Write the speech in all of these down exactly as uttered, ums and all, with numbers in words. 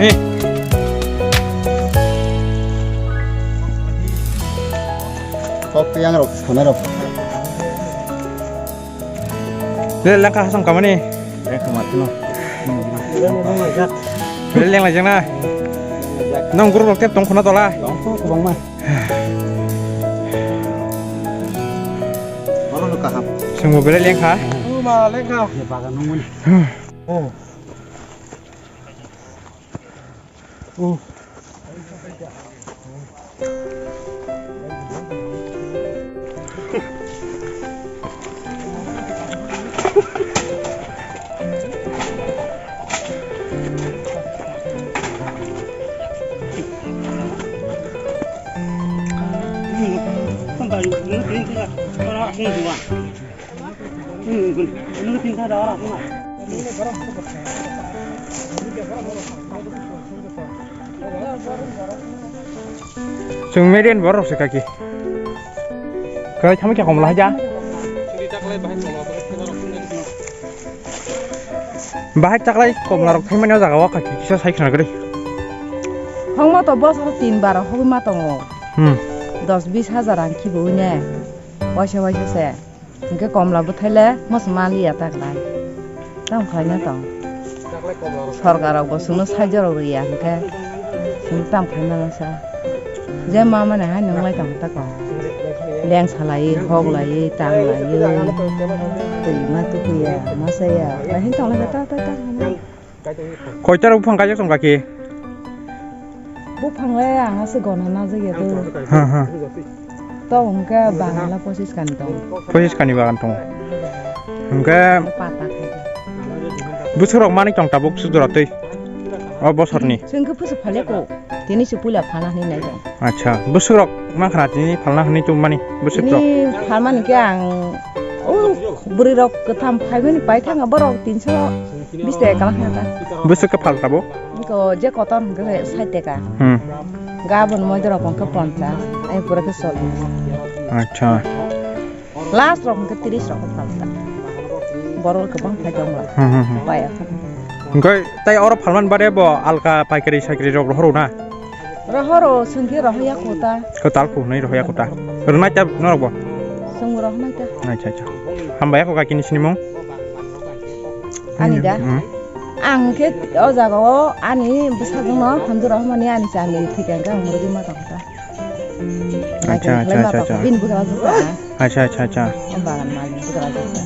Kok yang rok, sana rok. Belai lengkha hasong kamani. Lengkha matino. Belai lenglaijak na. Nong group rok tep tong khuna tola. Tong kho kwbangma. Oro no kaham. Sengbo belai lengkha. Uma lengkha. Ye bagan nungmani. Chwng median borok se kaki. Kwlai thamo khe komla haja. Bahai taklai komla rok thaimani o jaga o kaki kisa sai khna gari. Hongma to bosor tin bar hogwi ma tongo. Hmm. Dos bis hajar ang khibo ne. Waisa waisa se. Hwnkhe komla bwthaile moso maliya taklai. Tamo khlaina tong. Sorkar rok bo chwngno saijo rok riya hwnkhe chwng tamo khlaina nasa. Je ma mane hai nwnglai tong ta kong. Leng salai, hok lai, tang lai. Twi ma tukuya, ma saya. Hai tong lai ta ta ta. Koita rok buphang kaijak tong kaki? Buphang le ang ase gona na jagya do. Ha, ha. To hwnkhe bagan la pochis kani tong. Pochis kani bagan tong. Hwnkhe pata khai. Bwswk rok manwi tong tabuk sujura twi. O bosorni. Chwng khe phusu phale ko. Tini se puila phalna hinwi nai tong. Acha, bwswk rok mankha tini phalna hinwi tongmani bwswk rok. Tini phalmani khe ang o bwrwi rok kwtham phaimani paithanga borok tinso bis taka kala khna ta. Bwswk khe phal tabuk? Ko je kotor hwnkhe sait taka. Hmm. Gabon moidorok hwnkhe ponchas, ai pura khe chollish. Acha. Last rok hwnkhe tris rok phalta. Borok kwbang phai tongo. Hmm, hmm, hmm. Paya. Hwnkhe tai oro phalmani bare bo alka paikari saikari rok rohoro na? Rohoro, chwngkhe rohorya kota. Kwtal kho hwnwi rohorya kota. Rwnai ta norok bo? Chwng rohornai ta. Acha, acha. Hambai kho kaki ni sinimung? Ani da? Hmm. Ang khe o jaga o ani bwsajwkno hamjwk rohormani ani chami thwikha hwnkhe ang mwrwgwi ma tongkha ta. Acha, acha, acha, acha. Bini bwkrajwk ta. Acha, acha, acha. O bagan malik bwkrajwk ta.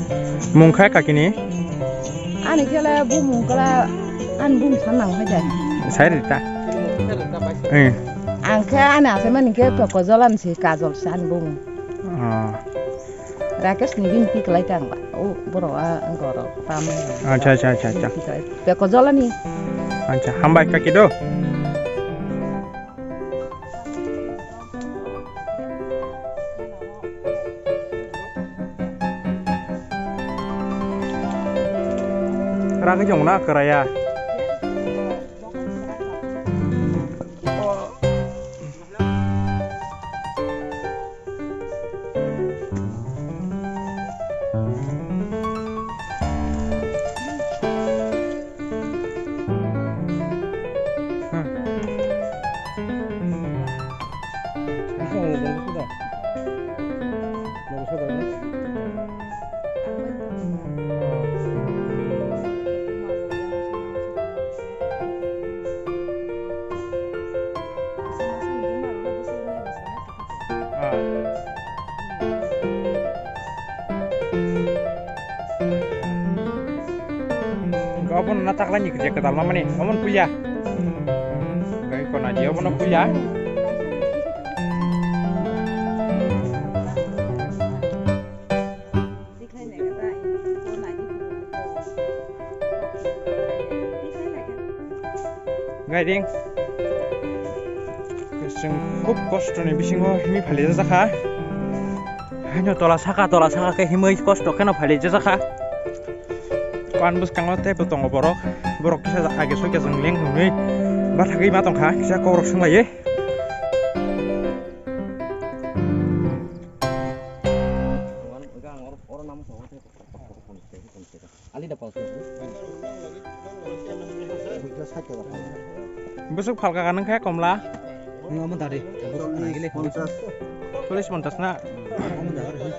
Mung kha kakini? Ani khe le bumung kla ani bumung san nang kha jai. Sai rita. Eh. Ang khe ani achaimani khe pokojol ani se kajol se ani bumung. Oh. Rakesh ni bini pi kwlai ta ang ba. O borok a goro tam. Acha, acha, acha, acha. Pekojolani. Acha, hambai kaki do. Ragwi jong na kwraya. Obono na taklai ni je kwtal mamani, omono puya. Gai kona je obono puya. Gaiding. Chwng khub kosto ni bisingo himwi phailijak kha. Haino tola saka, tola saka khe himwi kosto kheno phailijak kha. Kuan bwskango teibo tongo borok. Borok kisa age sokya chwng leng hwnwi bathagwi ma tongkha, kisa kokrok swng laiwi. Ali da pang. Buja sakya da pang. Bwswk phalka ka nung khe komla? Nung omo dari. Chollish ponchash. Chollish ponchash na? Omo dari.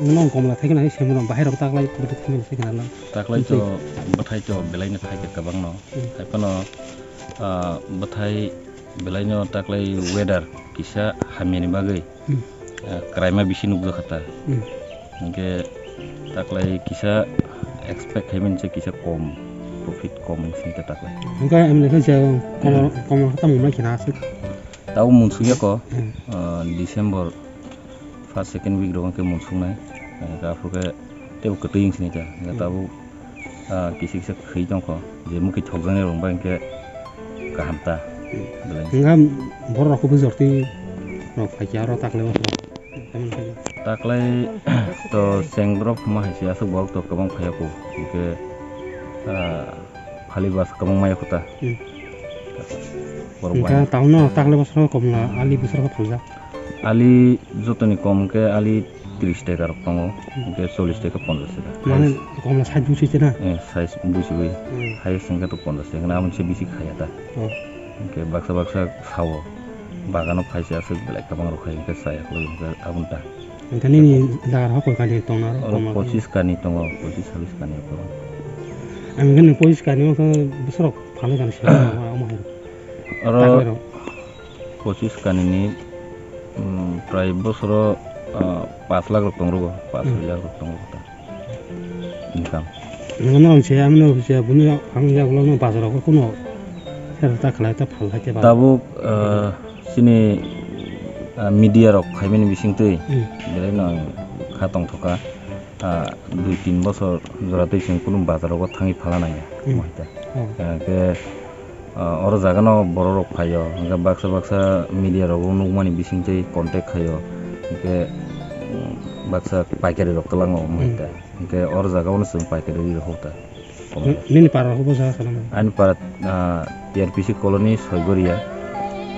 Nong komla thai khna, semrok bahai rok taklai bwthai thai khna lang. Taklai to bwthai to belai no thai khe kwbang no. Hmm. Hai phano, ah, bwthai belai no taklai weather kisa hamya ni bagwi, hmm, ah, kwraima bisi nukjakha ta. Hmm. Hinkhe taklai kisa expect khai mani se kisa kom, profit kom wngkha taklai. Hinkhe em lekha se komla, hmm, komla kha tamo mai khna aswk. Tabuk munsukya ko, hmm, ah, December first, second week rok hwnkhe munsuknai. Hwnkhe aphuru khe teibo kwtwi wng sini ta. Hwnkhe, hmm, tabuk, ah, kisa kisa khwi tongkho. Je mukhi thokjaknai rok bai hwnkhe kaham ta. Hmm. Belai. Hwnkhe borok rok kubui jorti rok phaikha oro taklai o. Taklai to cheng borok hwnma hai se aswk borok to kwbang phaiya ko. Hwnkhe, ah, Phali bus kwbangma ya khuta. Hmm. Borok. Hwnkhe bai. Taono taklai bosoro komla ali bosoro khe phaljak? Ali jotoni kom khe ali tris taka rok tongo. Hmm. Hwnkhe chollish taka, ponchash taka. Mane komla sait busi se na? Eh, sait busi bai. Hmm. Highest hwnkhe to ponchash taka. Aboni se bisi khaya ta. Oh. Hwnkhe baksa baksa sao. Bagano phaisa aswk belai kwbang rok khai hwnkhe chaya khwlai hwnkhe aboni ta. Hwnkhe nini jaga rok koi kani tongo aro? Oro komla pochis kani tongo, pochis challis kani tongo. Ang hwnkhe nwng pochis kani wngkha bwswk rok phalwi kani se omo hai. Oro taklai rok? Pochis kani ni, mm, prai bosoro, ah, pash lakh rok tong rwgo, pash soi lakh rok tong rwgo ta. Income. Nwng no se, ang no se, buni ang yagulo no bazar rok kuno sero ta khlai ta phal hai te ba. Tabuk, ah, chini, ah, media rok khaimani bising twi, hmm, belai no ang kha tong thoka. Ah, dui tin bosor jora twi chwng kunu bazar rogo thangwi phala nangya. Hmm. Omo hai ta. Oh. Ah, khe, ah, oro jaga no borok rok phaio, hwnkhe baksa baksa media rogo nukmani bising twi contact khaio, hwnkhe, um, baksa paikari rok twlango omo hai ta. Hmm. Hwnkhe oro jaga o no chwng paikari rwi rok ta. Nini para rok bo jaga kana? Ani para, ah, T R P C colony Soigoria,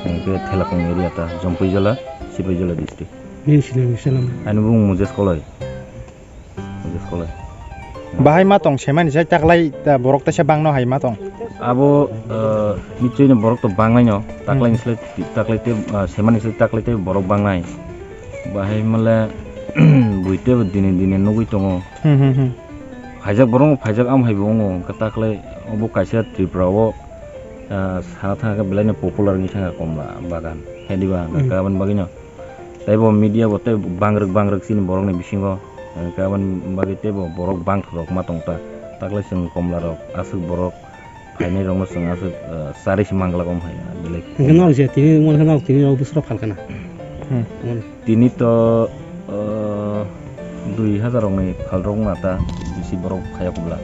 hwnkhe Thelakung area ta, Jompuijala, Sipaijala district. Nini sinamung salam? Ani bung Mujes Koloi. Mujes Koloi. Bahai ma tong semani sai taklai ta borok taisa bangno hai ma tong. Abo, eh, nichoi ni borok to bangnai no, taklai, hmm, ni slai taklai te, eh, semani slai taklai te borok bangnai. Bahai male buite bo dine dine nugui tongo. Hmm, hmm, hmm. Phaijak borok phaijak am hai bo wngo, hwnkhe taklai obo kaisa Tripura o, ah, sana thangkhe belai no popular wngwi thangkha komla bagan. Hai diba, hmm, hwnkhe aboni bagwi no tei bo media bo tei bangrwk bangrwk chini borok ni bisingo, hwnkhe aboni bagwi tei bo borok bangthok rok ma tong ta. Taklai chwng komla rok aswk borok phainai rokno chwng aswk, ah, charwi se manglak om hai, ah, belai. Hwnkhe norok je tini wngmani khe norok tini rok bwswk rok phalkha na? Hmm. Wngmani. Tini to, ah, dui hazar rokni phalrok wngna ta bisi borok phaiya kubla.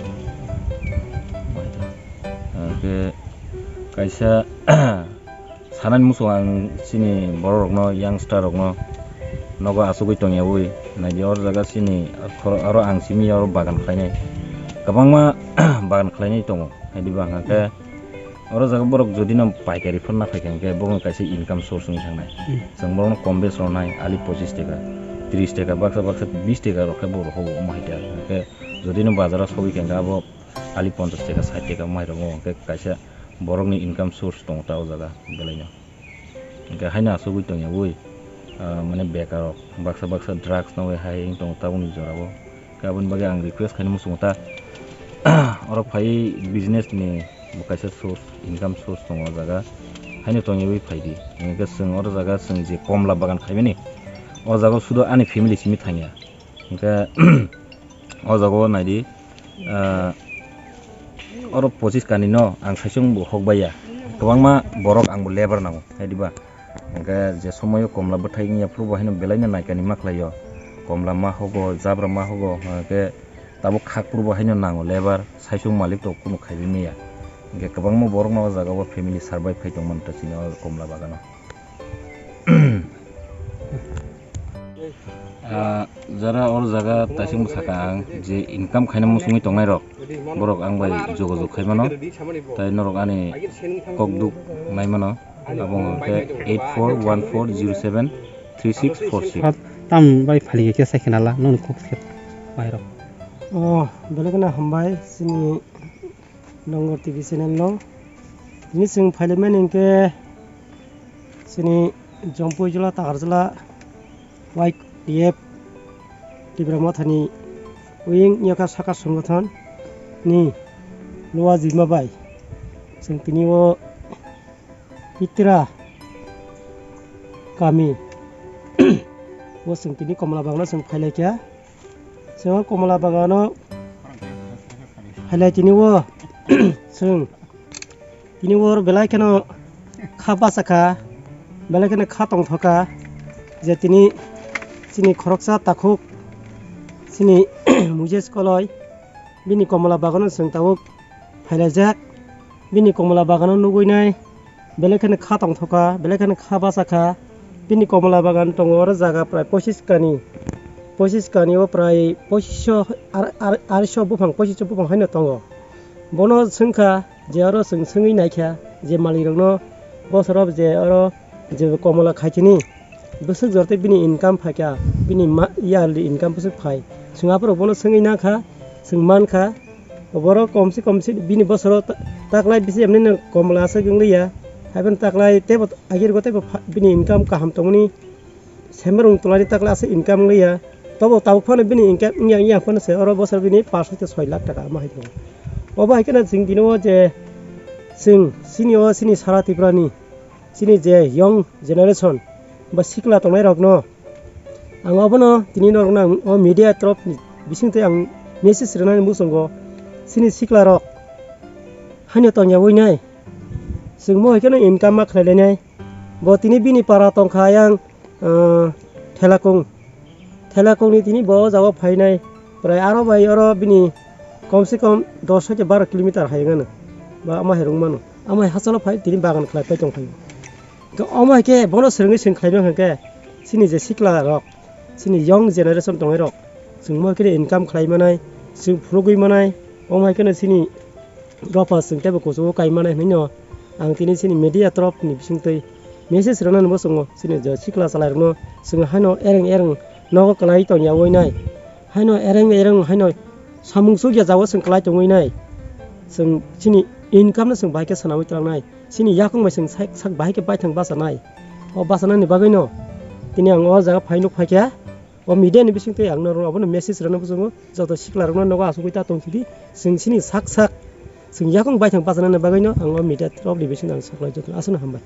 Hwnkhe kaisa sanani muchung ang chini borok rokno, youngster rokno nogo achugwi tongyawi naidi, oro jaga chini khoro-, oro ang simi oro bagan khlainai, kwbangma bagan khlainai tongo. Haidi ba hwnkha khe oro jaga borok jodi no paikari phano na phaikha hwnkhe borokno kaisa income source wngwi thangnai. Hmm. Chwng borokno kom bes rwnai, ali pochis taka, tris taka, baksa baksa bis taka rok khe borok rokho bo omo hai ta. Hwnkhe jodi no bazar o sogwi kha hwnkhe abo ali ponchas taka, sait taka omo hai rok wngkha hwnkhe kaisa borokni income source tongo ta o jaga belai no. Hwnkhe haino achugwi tongyawi, ah, mane bekar rok baksa baksa drugs nogwi hai wng tongo tabukni jora o. Hwnkhe aboni bagwi ang request khaina muchungo ta, oro phai business ni bo kaisa source, income source tongo o jaga, haino tongyawi phai di. Hwnkhe chwng oro jaga chwng je komla bagan khaimani, o jaga o sudu ani family simi thangya. Hwnkhe o jaga o naidi, ah, oro pochis kani no ang saichung bo hok baiya, kwbangma borok ang bo labour nango, hai diba? Hwnkhe je somoio komla bwthai wngya phuru bo haino belai no naikani ma khlaio, komla ma hogo, jabra ma hogo, hwnkhe tabuk khak phuru bo haino nango labour, saichung malik to kunu khaiwi manya. Hingke kwbangma borokno o jaga o family survive khai tongmani ta chini o Komla bagano. Ah, jara or jaga taising saka ang je income khaina musungwi tongnai rok, borok ang bai jogajog khai mano, tai norok ani kok duk nai mano, abo hwnkhe eight four one four zero seven three six four six. Tam bai phali khe sai khna la, nong kok se bai rok. Oh, belai kheno hambai chini Nongor T V channel no. Tini chwng phailaimani hwnkhe chini Jampui jila, Takarjala, Y T F Tipra Mothani wing yakha saka songothon ni Luwa Jima bai. Chwng tini o Pitra kami o chwng tini Komla bagano chwng phailaikha. Chwng o Komla bagano phailai tini o chwng tini o belai kheno kha bachakha, belai kheno kha tongthokha je tini chini khoroksa takhuk chini Mujesh Koloi bini Komla bagano chwng tabuk phailaijak. Bini Komla bagano nugwi nai belai kheno kha tongthokha, belai kheno kha bachakha. Bini Komla bagan tongo oro jaga prai pochish kani, pochish kani o prai pochish ar, ar, arso buphang, pochish buphang haino tongo. Bono swngkha je oro chwng swngwi naikha je malik rokno bosoro je oro je Komla khaitini bwswk jor tei bini income phaikha, bini ma-, yearly income bwswk phai. Chwng aphuru bono swngwi nankha, chwng mankha, borok komse komse bini bosoro ta-, taklai bisi emnino Komla aswk wngliya, haibeno taklai teibo agirgo teibo pha-, bini income kaham tongmani, semer wng tolani taklai aswk income wngliya, tobo tabuk phano bini income wngya wngya phano se oro bosor bini pash hoite soi lakh taka ma hai tongo. Obo hai kheno chwng tini o je chwng chini o chini sara Tripura ni chini je young generation ba sikla tongnai rokno ang obono tini norokno ang o media torop ni bisingtwi ang message rwnani muchungo chini sikla rok haino tongyawi nai chwng mo hai kheno income ma khlai lainai bo tini bini para tongkha yang ah, Thelakung. Thelakungni tini bo o jaga o phainai. Prai aro bai oro bini komse kom dos hoite baro kilometer hai wngano. Ba omo hai rwng mano. Omo hai hachalo phai tini bagan khlai pai tong phaio. Hwnkhe omo hai khe bono swrwngwi swrwng khlai mano hwnkhe chini je sikla rok, chini young generation tongnai rok, chwng mo hai khe income khlai manai, chwng phunugwi manai, omo hai kheno chini Dophal chwng teibo kuchugo kai manai hwnwi no ang tini chini media torop ni bisingtwi message rwnani bo chwngo chini je sikla chwlairokno chwng haino ereng ereng nogo kwlai tongyawi nai, haino ereng ereng haino samung sukya jagao chwng kwlai tongwi nai, chwng chini income no chwng bahai khe swnamwi twlangnai, chini yakung bai chwng sak sak bahai khe baithang bachanai. O bachanani bagwino tini ang o jaga phai nuk phaikha. O media ni bisingtwi ang norok abono message rwna muchungo, joto sikla rokno nogo asugwi ta tong sidi, chwng chini sak sak chwng yakung baithang bachanani bagwino ang o media rok ni bisingtwi ang saklai joto aswkno hambai.